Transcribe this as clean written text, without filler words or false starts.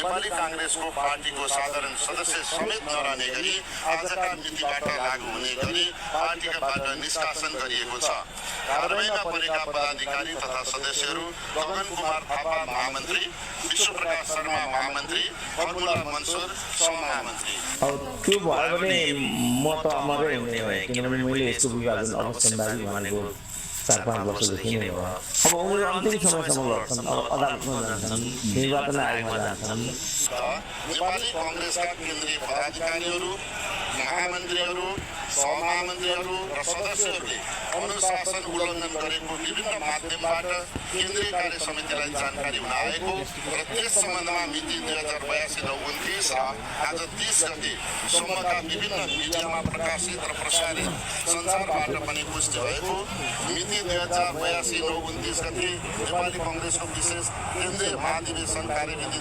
नेपाली कांग्रेसको पार्टीको साधारण सदस्य समेत नरहने गरी आजका मितिबाट लागू हुने गरी पार्टीबाट निष्कासन गरिएको छ। कारबाहीमा परेका पदाधिकारी तथा सदस्यहरू गगन कुमार थापा महामन्त्री, विश्वप्रकाश शर्मा महामन्त्री, फर्मुला मन्सुर सहमहामन्त्री। त्यो भयो भने म त अमरै हुने भए, किनभने मैले यसको विभाजन अवसरबारी भनेको 4-5 वर्षदेखि नै हो। अब उनीहरू अन्तिम समयसम्म लड्छन्, अब अदालतमा जान्छन्, निर्वाचन आयोगमा जान्छन्। नेपाली कांग्रेसका केन्द्रीय पदाधिकारीहरू, महामन्त्रीहरू, सहमहामन्त्रीहरू र सदस्यहरूले अनुशासन उल्लङ्घन गरेको विभिन्न माध्यमबाट केन्द्रीय कार्य समितिलाई जानकारी हुन आएको र त्यस सम्बन्धमा मिति 2082-29 र आज 30 गते सोमका विभिन्न मिडियामा प्रकाशित र प्रसारित सञ्चारबाट पनि पुष्टि भएको। मिति 2082-29 गते नेपाली कांग्रेसको विशेष केन्द्रीय महाधिवेशन कार्यविधि